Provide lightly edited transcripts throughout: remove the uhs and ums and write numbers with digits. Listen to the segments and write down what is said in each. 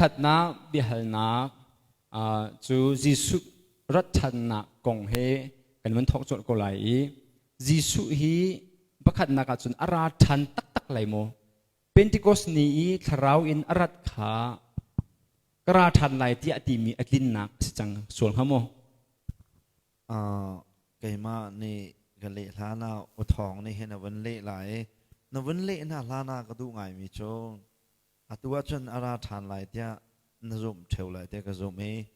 Pakhatnak biahalnak cu Jesuh rat ṭhannak kong he kan vun thawk colh ko lai i Jesuh hi pakhatnak ahcun a ra ṭhan taktak lai maw? Pentecost ni i thlarau in a rat kha ka ra ṭhan lai tiah a timi a tlinnak a si cang sual hnga maw? Keimah nih ka leh hlan ah u thawng nih hin a vun leh lai i na vun leh hna hlan ah ka duh ngaimi cu atu ahcun a ra ṭhan lai tiah na zumh ṭheo lai tiah ka zumh i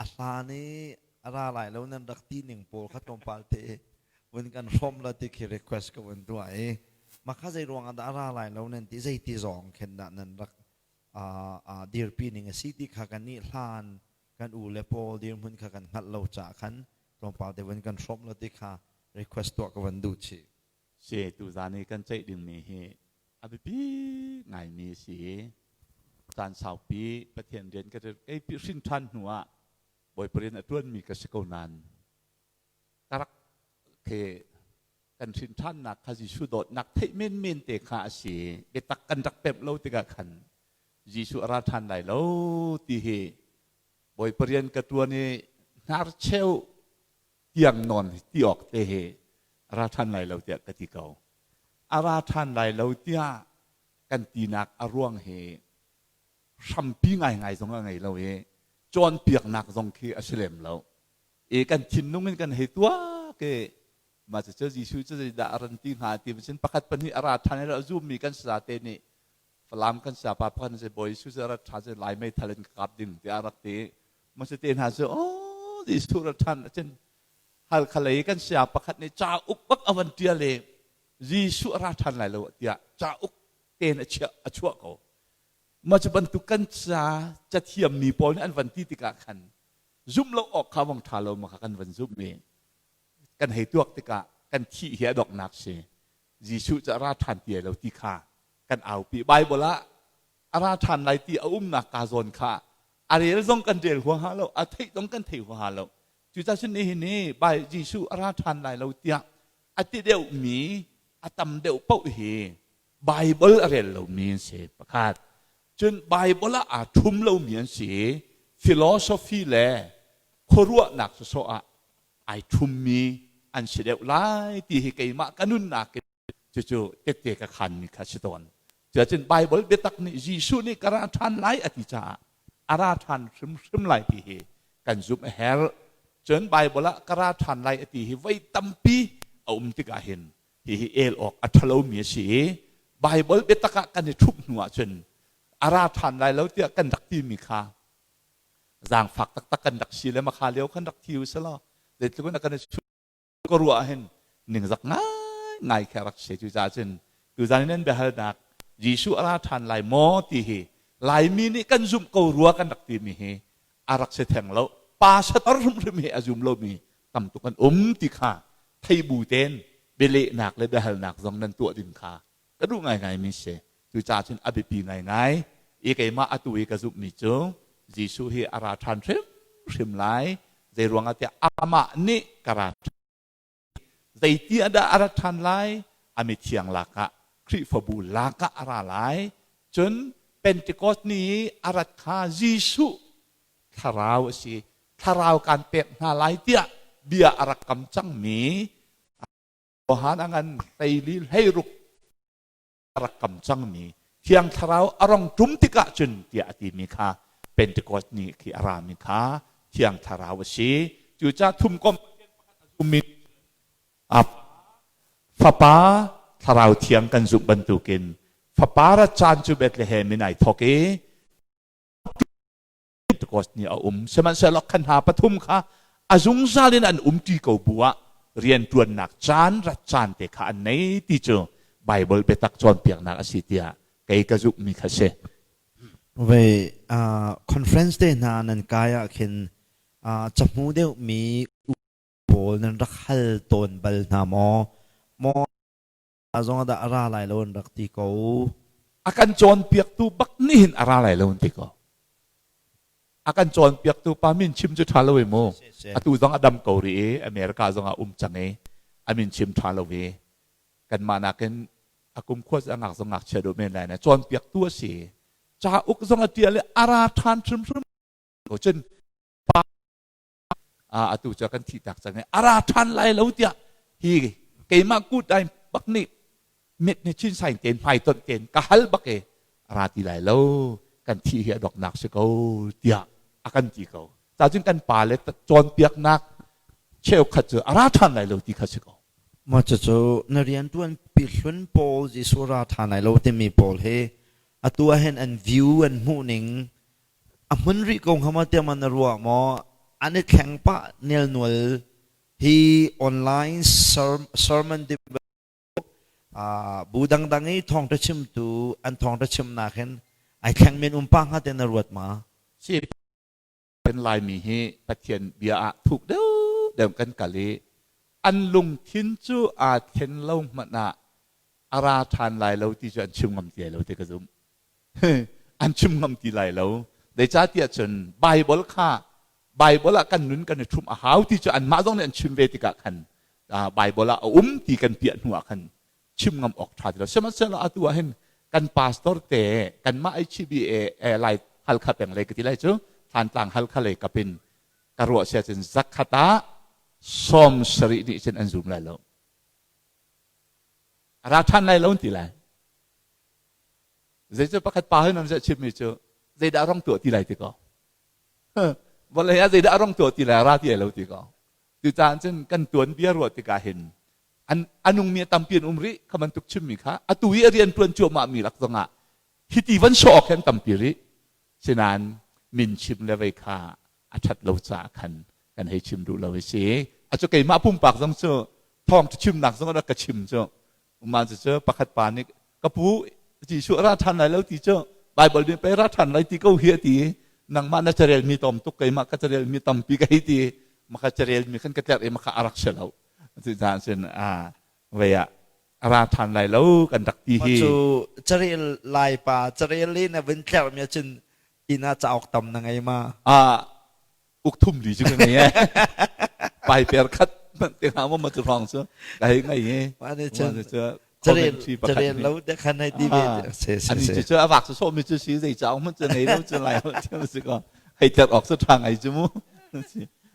a hlan i a ra lai lo nan rak ti ning pawl kha tlawmpal te vun kan hrawm la ti khi request ka vun tuah i mah kha zei ruang ah dah a ra lai lo nan ti zei ti zong khin dah nan rak dirpi ning a si ti kha kan nih hlan kan u le pawl dirhmun kha kan hngalh lo caah khan tlawmpal te vun kan hrawm la ti kha request tuah ka van duh chih. Si tuzan i kan ceih dingmi hi a biapi ngaimi a si i caan saupi Pathian rian ka kei hrin ṭhan hnu ah Bawipa rian a ṭuanmi ka si ko nain ka rak ke kan hrin ṭhannak kha Jesuh dawtnak theih menmen te kha a si. Biatak kan rak pemh lo tikah khan Jesuh a ra ṭhan lai lo ti hi Bawipa rian ka ṭuan i hnarcheu tiang nawn ti awk te hi a ra ṭhan lai lo tiah ka ti ko. A ra ṭhan lai lo tiah kan tinak a ruang hi hrampi ngaingai zong a ngei lo i cawnpiaknak zong khi a si lem lo. I kan thinlung in kan hei tuak i mah cucu Jesuh cu zeidah a ran ti hnga ti cun pakhat pahnih a ra ṭhan i a zummi kan sate nih Falam kan sapa pakhat na si Bawi Jesuh cu a rat ṭhan cu Lai meithal in ka kap ding tiah a rak ti. Moses te hna cu oh Jesuh rat ṭhan cun Halkha lei kan saya pakhat nih cauk bak a van ṭial i Jesuh a ra ṭhan lai lo tiah cauk tein a chiah a chuah ko. Mah cu bantuk kan ca cathiammi pawl nih an van ti tikah khan zumh lo awk kha vong ṭha lo ma kha kan van zumh i kan hei tuak tikah kan thih hi a donghnak si. Jesuh cu a ra ṭhan ti lo ti kha kan aupi. Bible ah a ra ṭhan lai ti a umnak ka zawn kha a rel zong kan rel huaha lo, a theih zong kan thei huaha lo. Cucaah cun nihin ni Bai Jesuh a ra ṭhan lai lo tiah a ti deuhmi a tam deuh paoh hi Bible a rel lomi an si pakhat. Cun Bible ah aa ṭhum lomi an si. Philosophy le khuaruahnak sawsawh ah ai ṭhummi an si deuh lai ti hi keimah ka nunnak in cucu tette ka khanmi kha si tawn. Cuacun Bible biatak nih Jesuh nih ka ra ṭhan lai a ti caah a ra ṭhan hrimhrim lai ti hi kan zumh a herh. Cun Bible ah ka ra ṭhan lai a ti hi voi tampi a um tikah hin hihi el awk a ṭhalomi a si i Bible biatak ah kan i ṭhumh hnu ahcun a ra ṭhan lai lo tiah kan rak timi kha zaangfak taktak kan rak si le makha lio khan rak thi u selaw zeitluk in a kan i ka ruah ahhin ningzak ngaingai khi a rak si. Cucaah cun tuzan in nan biahalnak Jesuh a ra ṭhan lai maw ti hi Laimi nih kan zumh ko rua kan rak timi hi a rak si theng lo. Pastor hrimhrim hi a zum lomi tam tuk an um ti kha thei bu tein bialehnak le biahalnak zong nan tuah ding kha ka duh ngaingaimi si. Cucaah cun a biapi ngaingai i keimah atu i ka zumhmi cu Jesuh hi a ra ṭhan hrimhrim lai. Zei ruangah tiah amah nih ka ra zeiti ah dah a rat ṭhan lai? A mithiang lakah Khrihfabu lakah a ra lai. Cun Pentecost ni i a rat kha Jesuh thlarau a si. Thlarau kan pek hna lai tiah bia a rak kam cangmi Johan a ngan hleili hleiruk a rak kam cangmi Thiang Thlarau a rong ṭum tikah cun tiah a timi kha Pentecost ni khi a rami kha Thiang Thlarau a si. Cucaah thumkomh zummi Fapa Thlarau Thiang kan zumh bantukin Fapa rat caan cu Bethlehem in ai thawk i Pentecost ni a um. Sihmanhsehlaw khan hna pathum kha a zungzal in an umṭi ko bu ah rianṭuannak caan rat caan te kha an nei ti cu Baibal biatak cawnpiaknak a si tiah kei ka zumhmi kha si. Vei conference te hna nan kai ah khin cahmu deuhmi pawl nan rak hal tawn bal hna maw? Maw zong dah a ra lai lo an rak ti ko. A kan cawnpiaktu bak nih hin a ra lai lo an ti ko. A kan cawnpiaktu pa min chim cu ṭha lo i mu. Atu zong a dam ko rih i America zong ah um cang i a min chim ṭha lo i kanmah nakin a kum khua cu a ngak zong ngakchia deuh men lai na cawnpiaktu a si. Cauk zong a ṭial i a ra ṭhan hrimhrim ko cun pa atu cu kan thih tak cang i a ra ṭhan lai lo tiah hi keimah kut ai bak nih mit ni chin sain ten hmai tonh ten ka hal bak e a ra ti lai lo kan thih hi a doknak si ko tiah a kan ti ko cacun kan pa le cawnpiaknak cheukhat cu a ra ṭhan lai lo ti kha si ko. Mah cucu na rianṭuan pi hlun pawl Jesuh ra ṭhan lai lo timi pawl hi atu ah hin an view an hmuh ning a hmun rih ko hnga maw tiah ma na ruah maw an i thleng pah nelnual hi online sermon bu dangdang i thawngṭha chimtu an thawngṭha chimnak hin ai thleng men um pah hnga tiah na ruat ma? Si kan Laimi hi Pathian bia ah thuk deuhdeuh kan kal i an lungthin cu aa thlen lo hmanh ah a ra ṭhan lai lo ti cu an chim ngam ti lai lo ti ka zumh. An chim ngam ti lai lo. Zeicahtiah cun Baibal kha Baibal ah kan nun kan i ṭhumh a hau ti cu anmah zong nih an chim ve tikah khan Baibal ah a um ti kan piah hnu ah khan chim ngam awk ṭha ti lo. Sihmanhsehlaw atu ah hin kan pastor te kanmah HBA lai Halkha peng lei ka ti lai cu Thantlang Halkha lei kap in ka ruah sia cun zakhat ah 70 nih cun an zum lai lo. A ra ṭhan lai lo an ti lai. Zei cu pakhat pa hin an chimmi cu zeidah rong tuah ti lai ti ko. Vawlei ah zeidah rong tuah ti lai ra ti lo ti ko. Cucaah cun kan tuan bia ruah tikah hin an anungmi a tampi an um rih kha bantuk chimmi kha atu i a rian ṭuan cuahmah mi lak zongah hiti van sawh awk hin tampi rih. Sinain min chim le vei kha a ṭhat lo caah khan kan hei chim duh lo i si. A cu keimah pumpak zong cu thawng chimnak zong rak ka chim cu Mah cucu pakhat pa nih ka pu Jesuh a ra ṭhan lai lo ti cu Baibal nih pei ra ṭhan lai ti ko hi a ti i nangmah na carelmi tom tuk keimah ka carelmi tampi ka hei ti maka carelmi khan ka tlerh i maka a rak si lo. Cucaah cun vei ah a ra ṭhan lai lo kan rak ti hi. Cu carel lai pa carel i na vun tlerhmi ahcun inn ah cauk tam na ngei ma? Uk thum li cu ka ngei e. Pai per khat hmanh te hna ma cu hrawng cu ka hei ngei i. Mah nih cun carel lo te khan hei ti ve se se ani cu cu a vak cu sawh mi cu si zei cauk hmanh cu ngei lo cu lai si ko hei tler awk cu ṭha ngai cu mu.